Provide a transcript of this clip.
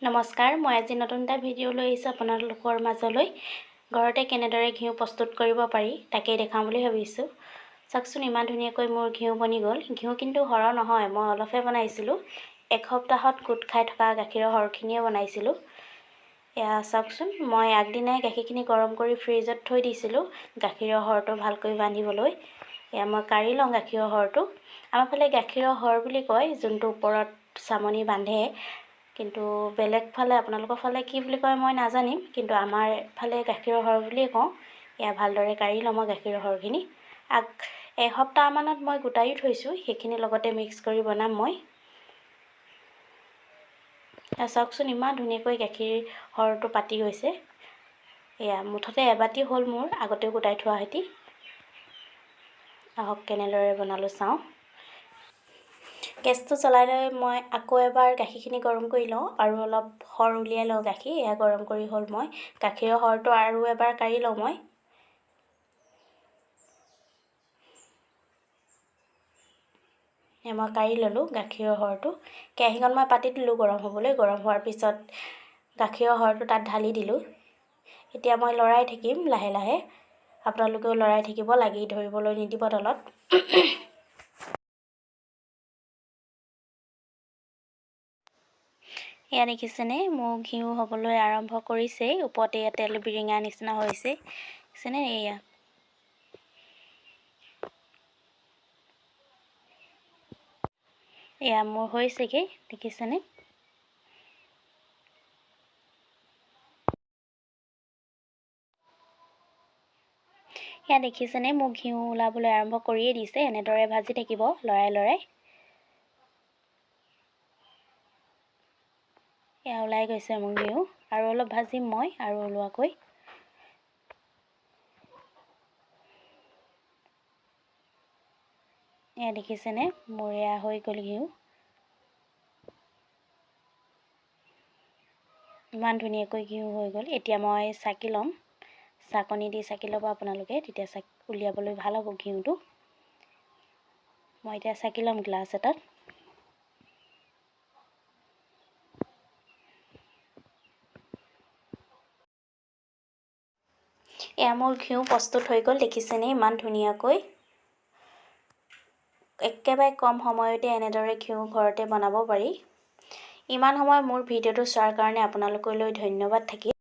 নমস্কাৰ, মই আজি নতুন এটা ভিডিঅ' লৈ আহিছোঁ আপোনালোকৰ মাজলৈ। ঘৰতে কেনেদৰে ঘিউ প্ৰস্তুত কৰিব পাৰি তাকেই দেখাম বুলি ভাবিছোঁ। চাওকচোন, ইমান ধুনীয়াকৈ মোৰ ঘিউ বনি গ'ল। ঘিউ কিন্তু সৰহ নহয়, মই অলপহে বনাইছিলোঁ। এসপ্তাহত গোট খাই থকা গাখীৰৰ সৰহখিনিয়ে বনাইছিলোঁ। এয়া চাওকচোন, মই আগদিনাই গাখীৰখিনি গৰম কৰি ফ্ৰিজত থৈ দিছিলোঁ গাখীৰৰ সৰটো ভালকৈ বান্ধিবলৈ। এয়া মই কাঢ়ি লওঁ গাখীৰৰ সৰটো। আমাৰ ফালে গাখীৰৰ সৰ বুলি কয়, যোনটো ওপৰত চামনি বান্ধে। কিন্তু বেলেগ ফালে, আপোনালোকৰ ফালে কি বুলি কয় মই নাজানিম, কিন্তু আমাৰ ফালে গাখীৰৰ সৰ বুলিয়ে কওঁ। এয়া ভালদৰে কাঢ়ি লওঁ মই গাখীৰৰ সৰখিনি। এসপ্তাহমানত মই গোটায়ো থৈছোঁ, সেইখিনি লগতে মিক্স কৰি বনাম মই। চাওকচোন, ইমান ধুনীয়াকৈ গাখীৰ সৰটো পাতি গৈছে। এয়া মুঠতে এবাতি হ'ল মোৰ আগতেও গোটাই থোৱা সৈতে। আহক কেনেদৰে বনালোঁ চাওঁ। গেছটো জ্বলাই লৈ মই আকৌ এবাৰ গাখীৰখিনি গৰম কৰি লওঁ আৰু অলপ সৰ উলিয়াই লওঁ গাখীৰ। এয়া গৰম কৰি হ'ল, মই গাখীৰৰ সৰটো আৰু এবাৰ কাঢ়ি লওঁ মই। মই কাঢ়ি ল'লোঁ গাখীৰৰ সৰটো। কেৰাহীখন মই পাতি দিলোঁ গৰম হ'বলৈ। গৰম হোৱাৰ পিছত গাখীৰৰ সৰটো তাত ঢালি দিলোঁ। এতিয়া মই লৰাই থাকিম লাহে লাহে। আপোনালোকেও লৰাই থাকিব, লাগি ধৰিবলৈ নিদিব তলত। এয়া দেখিছেনে, মোৰ ঘিউ হ'বলৈ আৰম্ভ কৰিছেই। ওপৰতে এয়া তেল বিৰিঙা নিচিনা হৈছে, দেখিছেনে? এয়া এয়া মোৰ হৈছেগৈ, দেখিছেনে? এয়া দেখিছেনে, মোৰ ঘিউ ওলাবলৈ আৰম্ভ কৰিয়ে দিছে। এনেদৰে ভাজি থাকিব লৰাই লৰাই। এয়া ওলাই গৈছে মোৰ ঘিউ। আৰু অলপ ভাজিম মই আৰু ওলোৱাকৈ। এয়া দেখিছেনে, মোৰ এয়া হৈ গ'ল ঘিউ। ইমান ধুনীয়াকৈ ঘিউ হৈ গ'ল। এতিয়া মই চাকি ল'ম। চাকনি দি চাকি ল'ব আপোনালোকে, তেতিয়া উলিয়াবলৈ ভাল হ'ব ঘিউটো। মই এতিয়া চাকি ল'ম গ্লাছ এটাত। এয়া মোৰ ঘিউ প্ৰস্তুত হৈ গ'ল, দেখিছেনে ইমান ধুনীয়াকৈ। একেবাৰে কম সময়তে এনেদৰে ঘিউ ঘৰতে বনাব পাৰি। ইমান সময় মোৰ ভিডিঅ'টো চোৱাৰ কাৰণে আপোনালোকলৈ ধন্যবাদ থাকিল।